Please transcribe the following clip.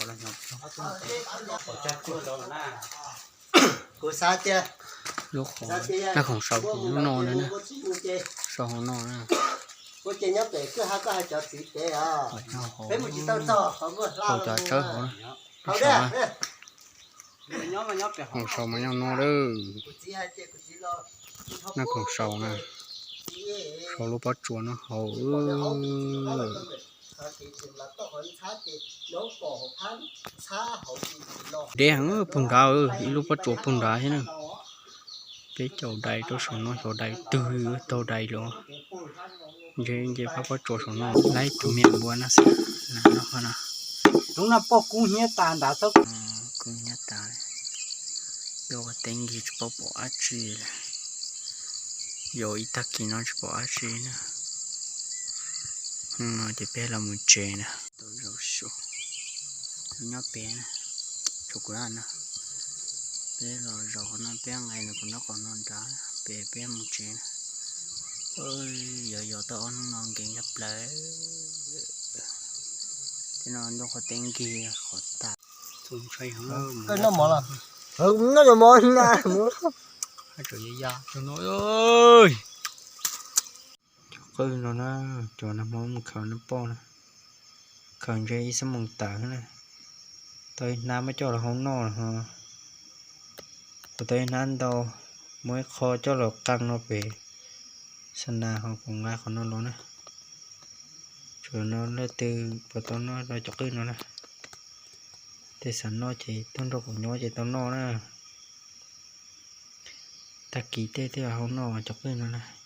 ລໍເນາະ ທາເຕ ກູຊາເຕຍ ລູກຂອງ ສາເຕຍ ໜ້າຂອງເສົາ ສາເຕຍ ເນາະ ເນາະ ເນາະ ເສົາເນາະ ນະ ກູເຕຍ ຍອດເປ ຄືຫາກໍໃຫ້ຈອດສີເຕຍ ເປັນໝູ່ຈິດເຕົ້າເຈົ້າ ຂອງເມືອງລາວ ເຂົາຈະເຈີເຂົານະ ເຂົາເດີ ຂອງເສົາມາຍັງເນາະເດີ ໜ້າຂອງເສົານະ ເສົາລູກປ້າຈວນນະ ເຮົາເອີຍ ເດ້ ເອີ ປຸ້ງດາ ເອີ ອີລູກປ້າຈວນປຸ້ງດາເຫັນນະ ເປັນເຈົ້າໃດ ໂຕສອງນ້ອຍ ເຈົ້າໃດ ຕື້ ເຈົ້າໃດຫຼວງ ເຈ ເຈ ພາ ພາໂຈສອງນ້ອຍ ໄລ່ໂຕເມຍບົວນະ ນະ ເນາະ ນະ ລຸງນະ ປອກກຸງເຮຍຕານດາເຈົ້າ ກຸງເຮຍຕານ ໂຍກະເຕັງກີຈະປອກປອກອາຈີລະ ໂຍອີຕາກີນອນຈະປອກອາຈີນະ ເຮົາຈະເປລະມູເຈນະ ໂຕໂຍໂຊ ຍອດເປນະ ໂຊກຸລານະ ເປລະໂຊກຸລານ ເປງໄງນະ ກຸນະກອນນອນດາ ເປ ເປມູເຈນະ ເອີຍ ຢໍໆ ຕະອອນນອນເກັງຈະເປ ທີ່ນອນໂຍກະເຕັງກີຂໍຕາ ສົງໄສຫາ ເອີ ນະໝໍລະ ເອີ ນະໝໍນະ ໝໍ ໃຫ້ໂຕຍາໆ ໂຕນ້ອຍເອີຍ ເກີນແລ້ວນະ ຈອນນຳເຮົາເຂົ້ານຳປ້ອນະ ເຂົ້າໃນອີສະໝອງຕານະ ຕອຍນ້ຳມາຈອດເຮົານອນ ເຮົາ ຕອຍນ້ຳດອກ ມວຍຄໍຈອດເຮົາກັງນອນເປ ສະໜາເຮົາກົງງາເຂົານອນລົງນະ ຈອນນອນເລີຍຕື່ ປະຕອນນອນເຮົາຈະຂຶ້ນນອນນະ ແຕ່ສະໜໍເຈ ຕົ້ນດອກກົງຍໍເຈ ຕອນນອນນະ ຕະກີເຕເຕເຮົານອນຈະຂຶ້ນນອນນະ.